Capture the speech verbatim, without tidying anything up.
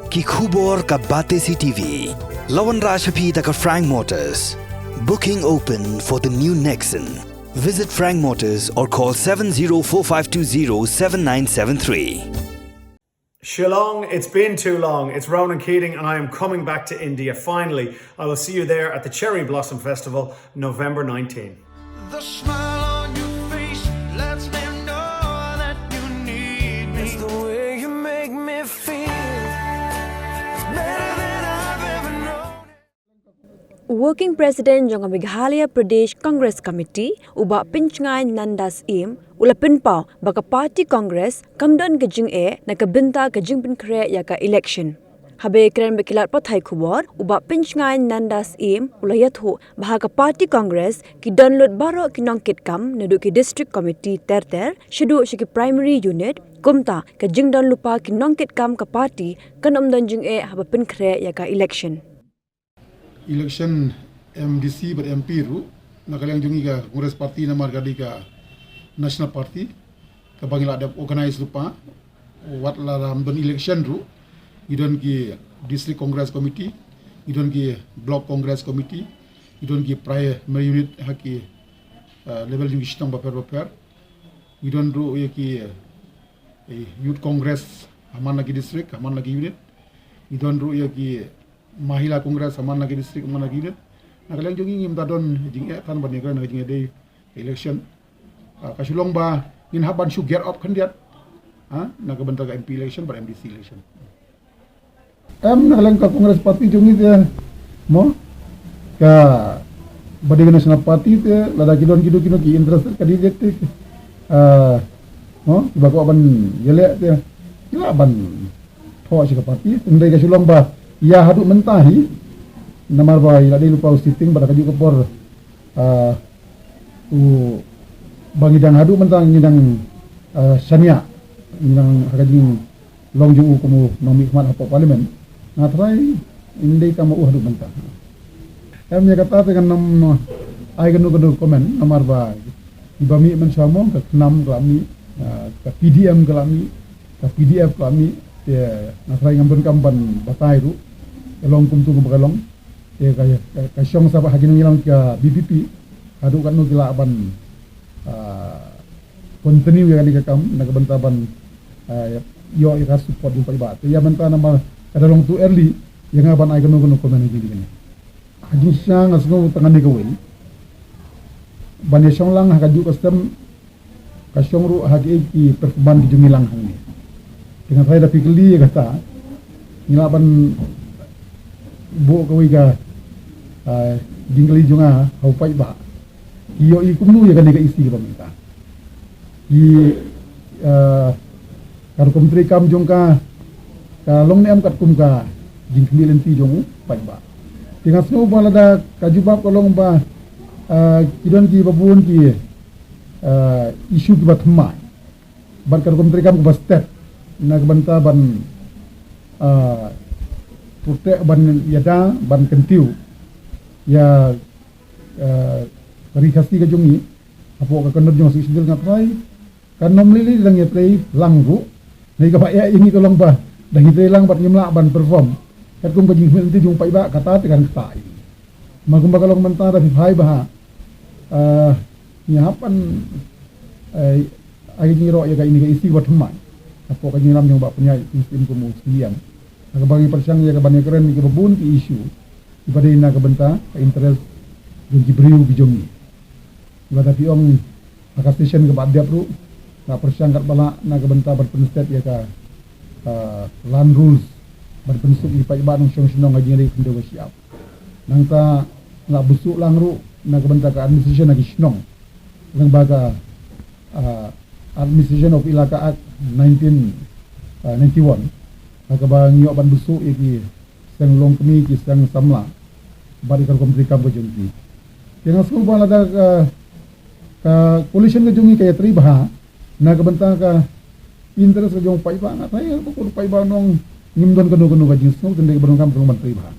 Ki khubor ka Batesi T V. La wanrah sha phi da ka Frank Motors. Booking open for the new Nexon. Visit Frank Motors or call seven zero four five two zero seven nine seven three. Shillong, it's been too long. It's Ronan Keating, and I am coming back to India finally. I will see you there at the Cherry Blossom Festival, November nineteenth. The smile on your face lets me know that you need me. It's the way you make me feel. It's better than I've ever known. Working President jong ka Meghalaya Pradesh Congress Committee, u Bah Pynshngain Nandas Syiem, u la pynpaw ba ka party Congress kam don ka jingeh na ka bynta ka jingpynkhreh ïa ka election. Haba kren bad ki lad pathai khubor, u Bah Pynshngain Nandas Syiem u la ïathuh ba ha ka party Congress ki don lut baroh ki nongkitkam naduh ki district committee ter ter shaduh sha ki primary unit, kumta ka jingdon lypa ki nongkitkam ka party kan ym don jingeh haba pynkhreh ïa ka election. Election M D C bad M P ruh, na ka liang jong ngi ka Congress Party namar ka dei ka National Party, kaba ngi la dep organize lypa, wat la lam don election ruh, ngi don ki District Congress Committee, ngi don ki Block Congress Committee, ngi don ki primary unit ha ki, eh, level jong ki shnong bapher bapher, ngi don ruh ïa ki, eh, Youth Congress ha man la ki district, ha man la ki unit, ngi don ruh ïa ki Mahila Congress ha man la ki district, ha man la ki unit. Na ka liang jong ngi ngim da don jingeh than ban ïakren na ka jingeh dei election. Ah, ka shu long ba ngin hap ban shu gear up khyndiat, ha, na ka bynta ka M P election bad M D C election. Em, na ka liang ka Congress Party jong ngi te, mo, kaba dei ka National Party te, lada ki don kino kino ki interest ka dei te, ah, mo, kiba kwah ban ïaleh te, ki lah ban thoh sha ka party. Hynrei ka shu long ba ïa haduh mynta hi, namar ba ïa la dei lypa u sitting bad ha kajuh ka por, ah, u, ba ngi dang haduh mynta ngi dang, ah, shaniah, ngi dang ha ka jinglong jong u kum u nongmihkhmat hapoh Parliament. Nga tharai ym dei kam u haduh mynta. Em, ïa kata te kan ym ai kano kano comment namar ba kiba mih mynshuwa mo ka KHNAM ka la mih, ah, ka P D M ka la mih, ka P D F ka la mih, te nga tharai ngam donkam ban batai ruh ka long kumtu kumba ka long. Te ka, ka, ka shong sa ba ha ki nongïalam ka V P P haduh katno ki lah ban, ah, continue ïa kane ka kam na ka bynta ban, ah, ïoh ïa ka support jong paidbah. Te ïa mynta namar ka da long too early ïa nga ban ai kano kano comment ha kine. Ha jingshisha nga sngew tang kane kawei ban ïa shong lang ha kajuh ka stem, ka shong ruh ha kiei ki performance ki jong ngi lang hangne. Te nga tharai da phi kylli ïa kata, ngi lah ban buh kawei ka, ah, jingkylli jong nga ha u paidbah. Ki ïohi kumno ïa kane ka issue kaba mynta. Ki, ah, ka rukom treikam jong ka, ka long ne em katkum ka jingkhmih lynti jong u paidbah. Te nga sngew ba lada ka jubab ka long ba, ah, ki don kiba bun ki, ah, issue kiba thymmai bad ka rukom treikam kaba stet na ka bynta ban, ah, protect, ban ïada, ban kyntiew ïa, ah, ka ri Khasi ka jong ngi hapoh ka kyndoh jong ka Sixth Schedule. Nga tharai kan ym lei lei dang ïatrei lang ruh. Ngi kaba ïa ngi ka long ba dang ïatrei lang bad ngim lah ban perform katkum ka jingkhmih lynti jong u paidbah, kata te kan ktah ïa ngi. Namar kumba ka long mynta da phi phai bha, eh, ngi hap ban, eh, ai jingïaroh ïa ka, ïa ka issue ba thymmai hapoh ka jingïalam jong u Bah Pynïaid Sing Syiem kum u C E M. Ha kaba ngi pyrshang ïa ka ban ïakren ïa kiba bun ki issue kiba dei na ka bynta ka interest jong ki briew ki jong ngi. Lada phi ong ha ka session kaba dep ruh, nga pyrshang katba lah na ka bynta ban pynstet ïa ka, ah, land rules, ban pynsuk ïa ki paidbah nongshong shnong ha jingïadei khyndew ka shyiap. Nangta nga bysuk lang ruh na ka bynta ka administration ha ki shnong, lyngba ka, ah, Administration of Elaka Act nineteen, ah, ninety-one, ha kaba ngi ïoh ban bysuk ïa ki seng longkmie, ki seng samla bad ïa ka rukom treikam ka jong ki. Te nga sngew ba lada ka, ka coalition ka jong ngi ka ïatrei bha na ka bynta ka interest ka jong u paidbah, nga tharai ba u paidbah un ong ngim don kano kano ka jingsngew, tang dei kaba donkam ka long ban trei bha.